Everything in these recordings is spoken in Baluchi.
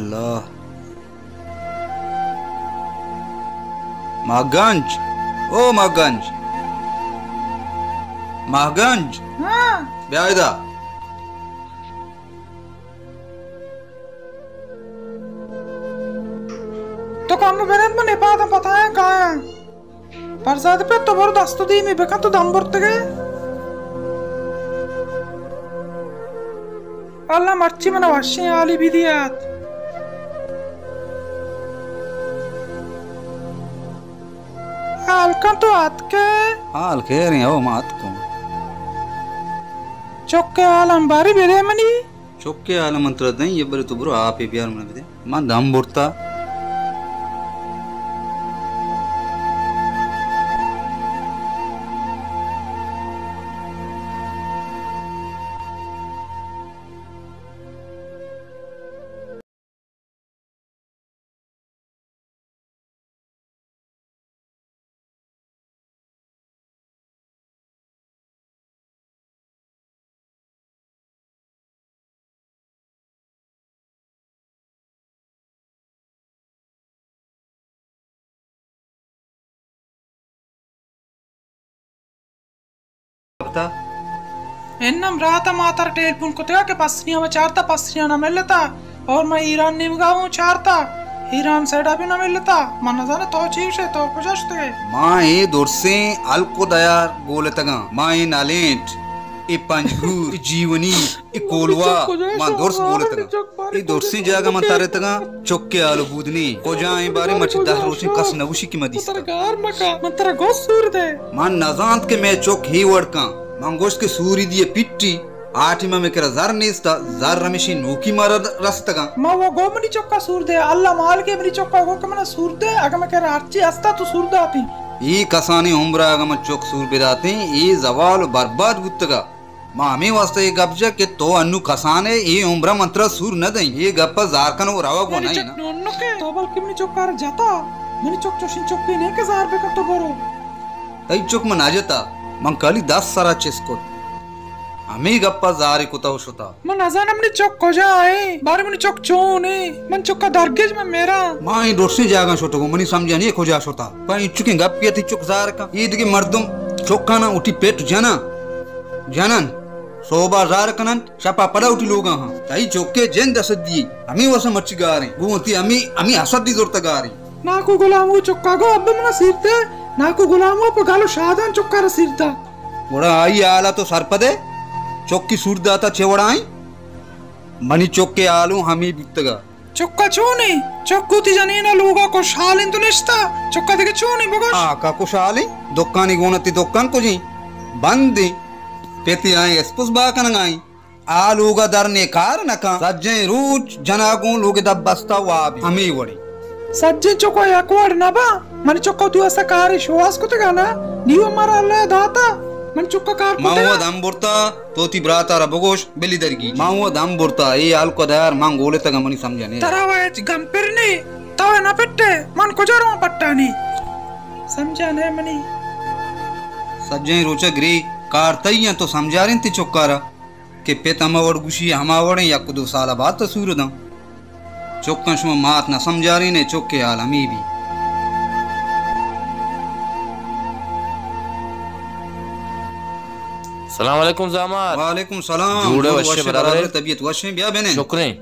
اللہ۔ ماہگنج، او ماہگنج، ماہگنج، ہاں۔ بیا ادا۔ تو کم برند من اپاداں پتایاں کایاں۔ پرزاد پہ تو برو دست و دیمی بکن، تو دم برتگے۔ اللہ مرچی منا وشیں حالی بدیات۔ حال کن تو آتکے؟ حال خیریں، او ما آتکوں۔ چکے حالم باری بدے منی۔ چکے حال من ترا دئیں، یہ برے تو برو آپے بیار من بدے۔ من دم برتا۔ انم رات ء ماتر ٹیلیفون کتگا کہ پسنی ہم چارتا، پسنی نہ ملتا۔ اور من ایران نیمگا ہوں چارتا، ایران سیڈا بھی نہ ملتا۔ من نہ زاناں تو چی گوشے، تو کجا شتگے؟ ما اے درسیں ہلک و دیار گولتگاں، ما اے نلینٹ، اے پنجگور، اے جیونی، اے کولوا، ما درس گولتگاں۔ اے درسیں جاگہ من ترتگاں، چکے آلو بودنی۔ کجا ایں بارے مرچی دہ روچیں کس نہ گوشی کہ ما دیستگ۔ من ترا گوشت سور دے۔ من نزانت کہ مئے چک ہی وڑ کن۔ من گوشت کہ سوری دیے پٹی۔ آ ٹیم ء مئے کرا زر نیست ء، زر ہمیشی نوکی مارا رستگاں۔ ما و گو منی چکا سور دے، اللہ مالک ء منی چکا گو کہ منا سور دے، اگہ مئے کرا ہرچی ہستا تو سور داتی۔ اے کسانی عمر ء اگہ من چک سور بداتیں، اے زوال و برباد بوتگا۔ ما ہمے واسطہ اے گپ جت کہ تو انو کسان ئے، اے عمر ء من ترا سور نہ دئیں۔ اے گپ ء زار کن و روگ و منی نہ چک اناں۔ نونکے، تو بلکہ منی چکا را جتا۔ منی چک چوشیں چکے نہ کہ زار بکن تو برو۔ تئی چک من نہ جتا، من کالی دست سرا چست کت۔ ہمے گپا زاری کتا و شتا۔ من نزانم منی چک کجا ایں، بارے منی چک چون ایں، من چکا درگیج من میراں۔ ما اے درسیں جاگاں شتگوں، منی سمجھا نی کجا شتا۔ پہ انچکیں گپے ء تئی چک زار کن۔ اے دگہ مردم چکاناں وتی پٹ جناں، جنن، سوبا زار کننت، شپا پدا وتی لوگاں ہاں۔ تئی چکے جند اسدی، ہمے وسا مرچی گاریں۔ گوں وتی ہمے، ہمے اسدی زرتہ گاریں۔ ناکو غلامو چکا گو ابا منا سیر دے، ناکو غلامو پہ گالو شادان چکا را سیر دا۔ گڑا آئی حالا تو سرپدے؟ چکی سور داتا چے وڑائیں؟ منی چکے حالوں ہمے بیتگا۔ چکا چونیں؟ چک وتی جنینا لوگا کشحالیں تو نشتا۔ چکا دگہ چونیں بگوش؟ آکا کشحالیں؟ دکانی گون تی دکان کجیں؟ بندیں۔ پتی آئیں اسپس با کنگائیں۔ آ لوگا در نے کار نہ کن۔ سجیں روچ جناگوں لوگ دپ بستا واب ہمے وڑیں۔ سجیں چکو یک وڑ نہ با۔ منی چکو تو اسا کارے شواز کتگا نا؟ نیو مارا اللہ داتا۔ من چکا کار کتگا۔ ما ہوا دم برتا۔ تو تی براتا را بگوش، بلی درگیجی۔ ما ہوا دم برتا، اے ہلک و دیار من گولتگا منی سمجھا نے۔ ترا و ہچ گم پر نے، تو نہ پٹے، من کجا رواں پٹانی؟ سمجھا نے منی۔ سجیں روچا گری کار تئی انت، تو سمجھارین تی چکارا کہ پت ہما وڑ گوشی ہما وڑیں، یک دو سال بعد تو سور داں۔ چکاں شما مات نہ سمجھارینے، چکے حال ہمے بی۔ سلام علیکم زامات۔ وعلیکم سلام۔ جوڑ ئے، جوڑ وش ئے، وش ئے، برابر ئے؟ برابر ئے، طبیعت وش ئے، بیا بنن۔ شکریں۔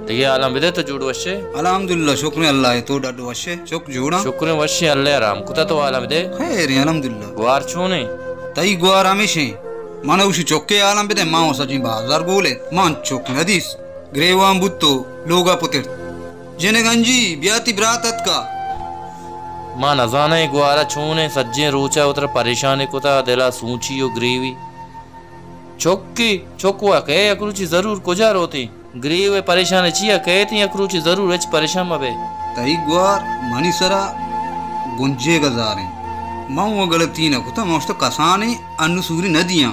دگہ حالاں بدے، تو جوڑ وش ئے؟ الحمدللہ، شکریں اللہ ئے، تو ڈڈ وش ئے؟ چک جوڑاں؟ شکریں وشیں، اللہ ئے آرام کتا، تو حالاں بدے؟ خیریں، الحمدللہ۔ گوار چونیں؟ تئی گوار ہمیشیں۔ من اوشی چکے حالاں بدے، من و سجیں بازار گولے، من چک ندیست۔ گریوان بوت و لوگا پترت۔ جنک انجی، بیا تی برات اتکا۔ ما نزاناں اے گوارا چونیں، سجیں روچا وترا پریشان کتا، دلا سوچی و گریوی۔ چکی، چک وا کئے یک روچی ضرور کجا روتیں؟ گریو ء پریشان چیا کئیتیں؟ یک روچی ضرور، ہچ پریشان مبے۔ تئی گوار منی سرا گنجیگ ء زاریں۔ من و غلطی نہ کتا، من اشتو کسانیں انو سوری نہ دیاں۔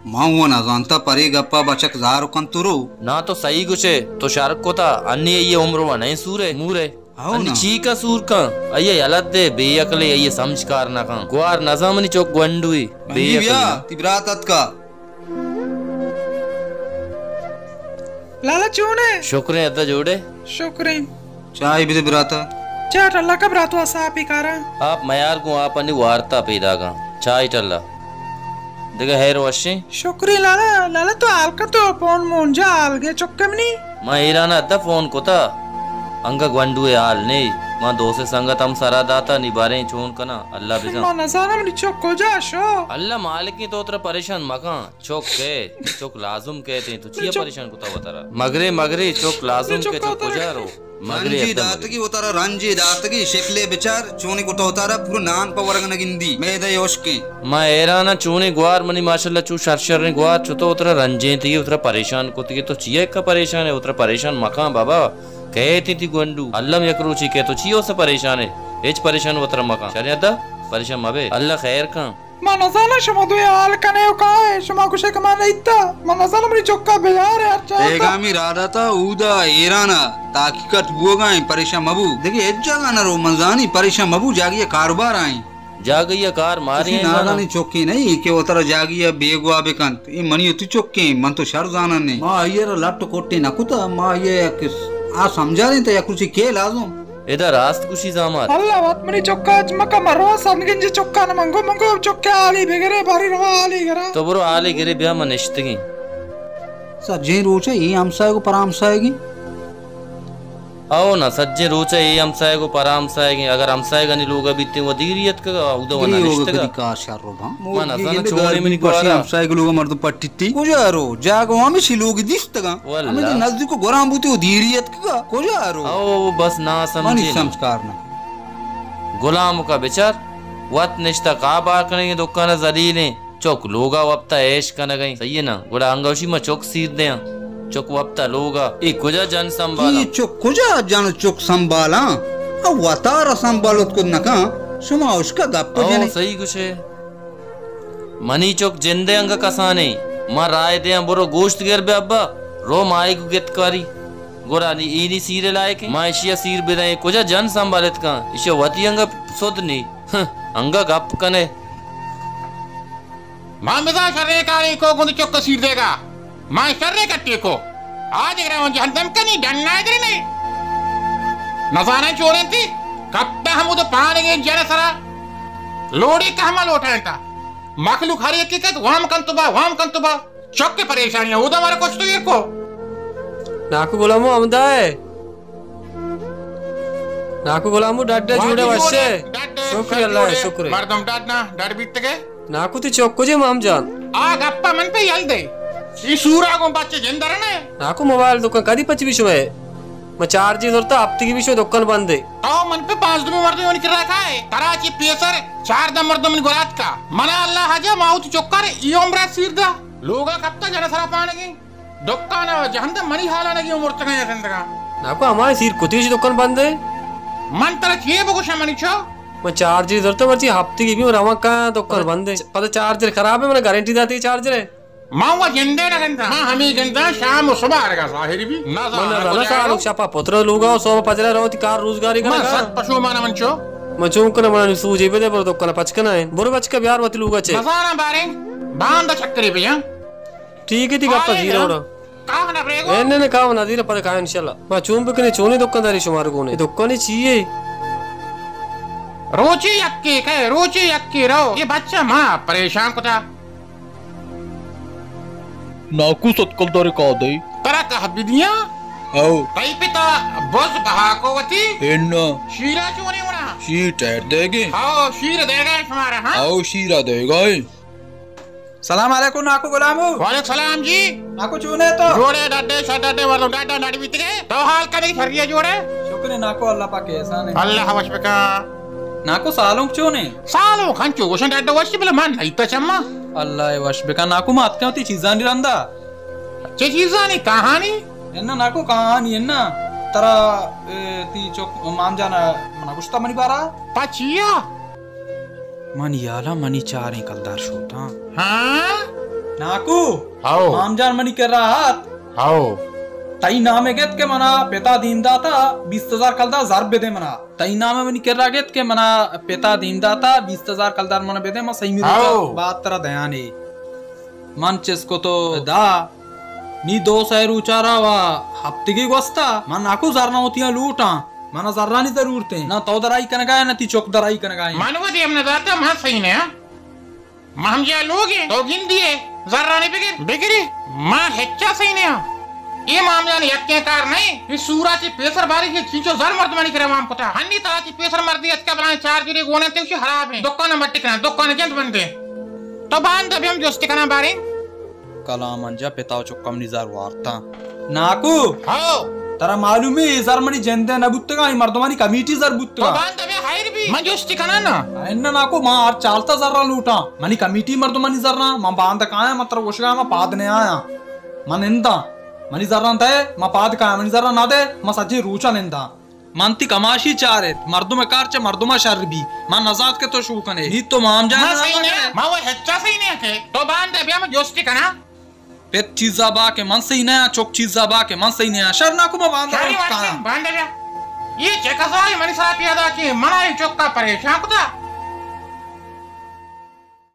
من و نزانتا پرے گپا بچک زار کنت رو۔ نا تو صحیح گوشے، تو شر کتا، انی ای عمر و نئیں سورے، مورے۔ ہو انی نا۔ چی کا سور کن؟ آئی یلت دے، بے عقلے، آئی سمجھ کار نہ کن۔ گوار نزان منی چک گونڈوی، بے بنجی بیا، عقلی۔ تی برات اتکا۔ لالا چون ئے؟ شکریں ادا جوڑ ئے؟ شکریں۔ چائے بدے براتا۔ چائے ٹلا کا براتو، اسا آپی کاراں۔ آپ میار گوں، آپ انی وارتا پیداگاں۔ چائے ٹلا۔ دگہ ہیر وشیں؟ شکریں لالا، لالا تو حال کا تو پون مون جا حال گے چکے منی۔ ما ایران ادا فون کتا۔ انگا گونڈو ء حال نے۔ ما دو سے سنگت ہم سرا داتا، نی باریں چون کنا۔ اللہ بزان۔ ما نزانم منی چک کجا شو۔ اللہ مالکیں، تو ترا پریشان مکن۔ چک کئیت، چک لازم کئیت، تو چیا چک پریشان کتا وتارا؟ مگرے، مگرے، چک لازم کئیت، چک کجا رو؟ مگرے رنجے داتگی وتارا، رنجے داتگی، شکلے بچار، چونی کتا وتارا، پورا نان پہ ورگ نہ گندی، میدہ ہشکیں۔ ما حیران آں، چونیں گوار منی ماشاءاللہ، چو شر شریں گوار، چو تو وتارا رنجیں تئی، وتارا پریشان کتگی، تو چیا اکا پریشان ئے؟ وتارا پریشان مکن بابا، کئیت تئی گونڈو، الم یک روچے کئیت، تو چیا اسے پریشان ئے؟ ہچ پریشان وتارا مکن، شریں ادا پریشان مبے، اللہ خیر کن۔ ما نزاناں شما دوئیں حال کنے و کائے، شما گوشے کہ ما نیتا۔ ما نزاناں منی چکا بیار ئے ہر چاہتا۔ بیگامی راداتا اودا ایرانا تحقیقات بوگا ایں، پریشان مبو۔ دگہ ہچ جاگہ نہ رو، من زانی پریشان مبو، جاگہی کاروبار آئیں۔ جاگہی کار مارے ایں نادانی چکے نہیں کہ وترا جاگہی بیگواہ بکنت۔ اے منی وتی چکے، من تو شر زاناں نے۔ ما آئی را لٹ کٹے نہ کتا، ما آئی یک آ سمجھاریں تا یک روچے کے لازم۔ ادا راست گوشی زامات۔ اللہ وت منی چکا اچ مکا مروا سنگنجی چکا نہ منگو منگو چکے حالی بگرے باری روا حالی گرا۔ تو برو حالی گرے بیا من نشتگیں۔ سجیں روچ اے ہمسایگ و پرا ہمسایگی۔ او نا سجیں روچ اے ہمسایگ و پرا ہمسایگیں۔ اگر ہمسایگانی لوگا بیتیں و دیری اتکگا، اودا و نشتگا۔ کار شر رو بھاں۔ من نزاناں چونے منی گوارا۔ ہمسایگ لوگا مردم پٹیتی۔ کجا رو؟ جاگہ ہمیشی لوگی دیستگاں۔ واللہ۔ ہمیں نزدیک و گران بوتی و دیری اتکگا۔ کجا رو؟ او بس نا سمجھے منی نا۔ سمجھ کار نہ۔ غلام کا بچار، وت نشتہ کابار کنگیں دکان ذلیلیں، چک لوگا وپتا عیش کنگیں، صحیح ہے نا؟ گڑا انگوشی ما چک سیر دیاں، چک وپتا لوگا، اے کجا جن سنبھالاں؟ اے چک کجا جن چک سنبھالاں؟ آ وتارا سنبھالت کت نکاں، شما اشکا گپ او جنے۔ صحیح گوشے۔ منی چک جندے انگہ کسانے، ما رائے دیاں برو گوشت گر بے ابا، رو ماہیگ گت کاری۔ گڑا نی اینی سیر لائق ایں۔ ما اشیا سیر بدئیں، کجا جن سنبھالت کن؟ اشیا وتی انگہ سد نی۔ ہں، انگہ گپ کنے۔ ما مزا شرے کاری کو گند چک سیر دیگا۔ ما شرے کٹی کو۔ آج اگر من جہندم کنی ڈن نہ درنے۔ نزاناں چوریں تی۔ کپتا ہمود پانگیں جن سرا۔ لوڑی کہ ہما لوٹائیں تا۔ مخلوق ہر یکی کت وام کنت با، وام کنت با۔ چک پریشانی اودا مارا کشت و ایر کو۔ ناکو غلامو ہمدا ہے۔ ناکو غلامو ڈڈ جوڑے وشے۔ ڈڈ شکر اللہ، شکر۔ مردم ڈڈ نہ، ڈڈ بیتگے۔ ناکو تی چک کجے مام جان؟ آ گپا من پہ یل دے۔ ای سورا گوں بچے جندر نے۔ ناکو موبائل دکان کدی پچ بھی شمے؟ میں چارجی زرتا ہفتگی بھی شو دکان بندے۔ او من پہ پانزدمی مردم اونی کرا کائے۔ ترا چی پیسر چاردہ مردم من گرات کا۔ منا اللہ حاجا ما اوت چکر ای عمرہ سیر دا۔ لوگا کپتا جن سرا پانگی۔ دکان جہند منی حالا نگی مرتگا یا زندگا۔ ناکو ہمارے سیر کتیش دکان بندے۔ من ترا چیے بگوشا منی چو؟ من چارجر زرتا مرچی ہفتگی بھی رواں کا دکان بندے۔ پتہ چارجر خراب ہے، من گارنٹی داتی چارجر ہے۔ ما و جندے نہ گنداں، ما ہمے گنداں شام و صبح آرگا ظاہر بی۔ نہ من نہ زاناں، سالو شپا پتر لوگا و صبح پجرا روتی کار روزگاری کنگا۔ سک پشومان من چو۔ من چون کناں، من سوجے بدے، برو دکان پچ کناں۔ برو بچکا بیار وتی لوگا چے۔ نزاناں باریں، باندا چکرے بیاں۔ ٹھیک ہے، تی گپا زیرا وڑا۔ کاہ نہ بریگو۔ اے نہ نہ، کاہ نہ زیرا، پدا کاہ انشاءاللہ۔ ما چون بکنے، چونے دکانداری شمار گونے۔ دکانی چیے؟ روچے یکے کئے، روچے یکے رو۔ یہ بچہ ما پریشان کتا۔ ناکو ست کلدار کا دئی؟ ترا کاہ بدیاں؟ او۔ تئی پتا بز بہا کو وتی؟ انا۔ شیرا چونے وڑا؟ شیر ٹہر دے گے؟ او، شیر دے گا شمارا، ہاں؟ او، شیرا دے گا۔ سلام علیکم ناکو غلامو۔ وعلیکم سلام جی۔ ناکو چونے تو؟ جوڑے ڈڈے شر ڈڈے ورلو ڈڈا نڑ بیتگے۔ تو حال کنے شریہ جوڑے؟ شکر ناکو اللہ پاک احسان ہے۔ اللہ وش بکا۔ ناکو سالونک چونے؟ سالونک ہنچو گوشن ڈڈا وش بلے من نہیں تا چما۔ اللہ وش بکا ناکو ما اتکاں تی چیزانی رندا۔ چے چیزانی؟ کہانی؟ انا ناکو کہانی انا۔ ترا، اے، تی چک مام جانا منا گشتا منی بارا؟ پا چیا؟ منی حالا منی چاریں کلدار شوتاں۔ ہاں؟ ناکو، ہاؤ۔ مام جان منی کرا آت۔ ہاؤ۔ تئی نام گت کہ منا پتا دیم داتا بیست ہزار کلدار زر بدے منا۔ تئی نام منی کرا گت کہ منا پتا دیم داتا بیست ہزار کلدار منا بدے، ما سیمی روچا ہاؤ۔ بعد ترا دیانے۔ من چس کو تو دا۔ نی دو سئے روچا را وا ہپتگے گوستا، من ناکو زر نہ وتیاں لوٹاں۔ منا زرانی ضرورت ایں۔ نہ تو درائی کنگا ئے، نہ تی چک درائی کنگا ایں۔ من و دیم نہ داتا، من صحیح نہ آں۔ ما ہم جا لوگ ایں، تو گندی ئے، زرانی بگر، بگری، ما ہچا صحیح نہ آں۔ اے معاملہ نے یکیں کار نہ ایں، اے سورا چی پیسر باری کے چینچو زر مردمانی کرا وام کتا۔ ہنی ترا چی پیسر مردی اتکا بلائیں چار جوڑے گونے تے اشی حراب ایں۔ دکان مٹی کنا، دکان جند بندے۔ تو باندا بیم جستی کنا باریں۔ کلام انجا پتا و چکا منی زر وارتاں۔ ناکو! ہاؤ! ترا معلوم ایں، اے زر منی جندے نہ بوتگاں، اے مردمانی کمیٹی زر بوتگاں۔ تو باندا بیا حیر بی۔ من جستی کناں نا۔ اناں ناکو، ما ہر چالتا زراں لوٹاں۔ منی کمیٹی مردمانی زراں، من باندا کایاں، من ترا گوشگا آں، من پاد نیایاں۔ من ننداں۔ منی زراں دئے، من پاد کایاں، منی زراں نہ دئے، من سجیں روچا ننداں۔ من تی کماشی چارت، مردم کار چہ مردما شر بی۔ من نزانت کہ تو شو کنے۔ نی تو مام جان ما صحیح نہ، ما وہ ہچا صحیح نہ کہ تو باندا بیا من جستی کناں۔ پت چیزا با کہ من صحیح نہ آں، چک چیزا با کہ من صحیح نہ آں۔ شر ناکو، ما باندا شری باندا بیا۔ یہ چہ کساری منی سرا پیدا کی، منا یہ چکا پریشان کتا۔